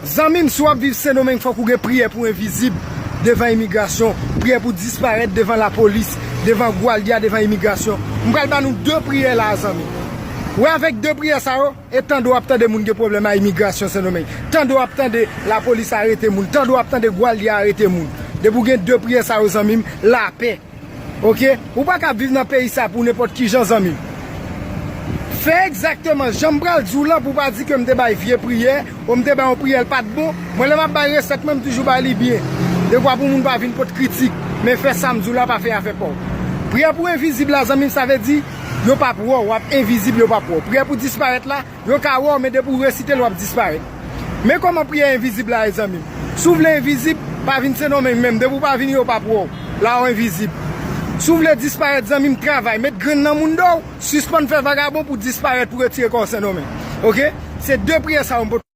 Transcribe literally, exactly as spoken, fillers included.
Zanmi m, si w ap viv Sendomeng, fòk ou gen priyè pou envizib devan imigrasyon, priyè pou disparèt devan lapolis, devan gwalya, devan imigrasyon. M pral ba nou de priyè la, zanmi m. Wè, avèk de priyè sa yo, e tande w ap tande moun gen pwoblèm a imigrasyon Sendomeng. Tande w ap tande lapolis arete moun. Tande w ap tande gwalya arete moun. Depi w gen de priyè sa yo, zanmi m, lapè. Oke? Ou pa ka ap viv nan peyi sa pou nenpòt ki jan, zanmi m. Fè egzakteman jan m pral di w lan, pou w pa di ke m te bay vye priyè, ou m te bay yon priyè, l pa t bon. Mwen, lè m ap bay resèt mwen, m toujou bay li byen. Dekwa pou moun pa vin pot kritik. Men fè sa m di w la, pa fè afè pa w. Priyè pou envizib la, zanmi m, sa vle di yo p ap wè w, w ap envizib, yo p ap wè w. Priyè pou disparèt la, yo ka wè w, men depi w resite l, w ap disparèt. Men kòman priyè envizib la ye, zanmi m. Si w vle envizib, pa vin Sendomeng menm. Depi w pa vini, yo p ap wè w. La w envizib. Si w vle disparèt, zanmi m, travay. Met grenn nan moun do w. Sispann fè vagabon pou disparèt, pou retire kò w Sendomeng. Oke? Se de priyè sa yo m pot